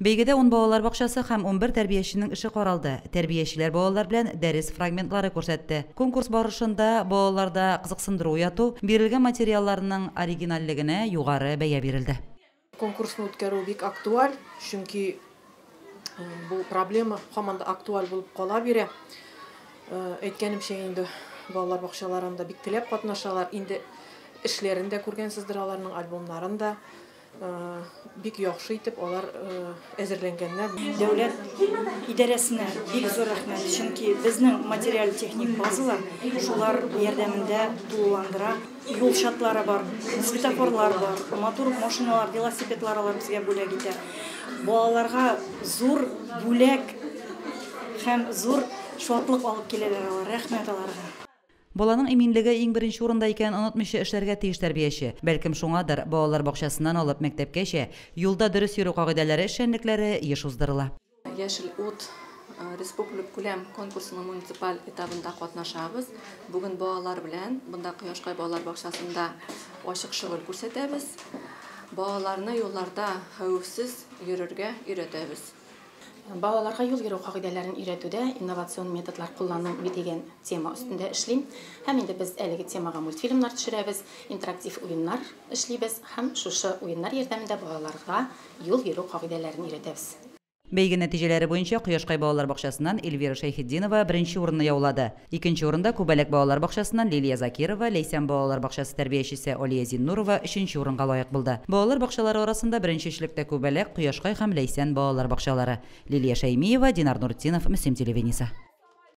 Бәйгедә 10 балалар бакчасы һәм 11 тәрбияченең эше каралды. Тәрбиячеләр балалар белән дәрес фрагментлары күрсәтте. Конкурс барышында балаларда кызыксындыру уяту, бирелгән материалларның оригинальлегенә югары бәя бирелде. Конкурсны үткәрү бик актуаль, чөнки бу проблема һаман да актуаль булып кала бирә. Әйткәнемчә инде, балалар бакчаларында бик теләп катнашалар. Инде эшләрен дә күргәнсездер аларның, альбомнарын да. Бик яхшы итеп алар әзерләнгәннәр. Дәүләт идарәсенә бик зур рәхмәт, чөнки безнең материаль-техник базалар шулар ярдәмендә тулыландыра. Юл чатлары бар, светофорлар бар, матур машиналар, велосипедлар алар безгә бүләк итә. Балаларга зур бүләк һәм зур шатлык алып киләләр алар. Рәхмәт аларга. Баланың иминлеге иң беренче урында икәнен онытмыйча эшләргә тиеш тәрбияче. Бәлкем шуңадыр, балалар бакчасыннан алып мәктәпкәчә юлда дөрес йөрү кагыйдәләре эшчәнлекләре еш уздырыла. Яшел ут республика күләм конкурсының муниципаль этабында катнашабыз. Бүген балалар белән бында Кояшкай балалар бакчасында ачык шөгыль күрсәтәбез. Балаларны юлларда хәвефсез йөрергә өйрәтәбез. Балаларга юл йөрү кагыйдәләрен өйрәтүдә инновацион методлар куллану дигән тема өстендә эшлим. Һәм инде без әлеге темага мультфильмнар төшерәбез, интерактив уеннар эшлибез һәм шушы уеннар ярдәмендә балаларга юл йөрү кагыйдәләрен өйрәтәбез. Бәйге нәтиҗәләре буенча Кояшкай балалар бакчасыннан Эльвира Шәйхетдинова беренче урынны яулады. Икенче урында Күбәләк балалар бакчасыннан Лилия Закирова, Ләйсән балалар бакчасы тәрбиячесе Алия Зиннурова өченче урынга лаек булды. Балалар бакчалары арасында беренче өчлектә Күбәләк, Кояшкай һәм Ләйсән балалар бакчалары. Лилия Шәймиева, Динар Нуртдинов, Мөслим телевидениесе.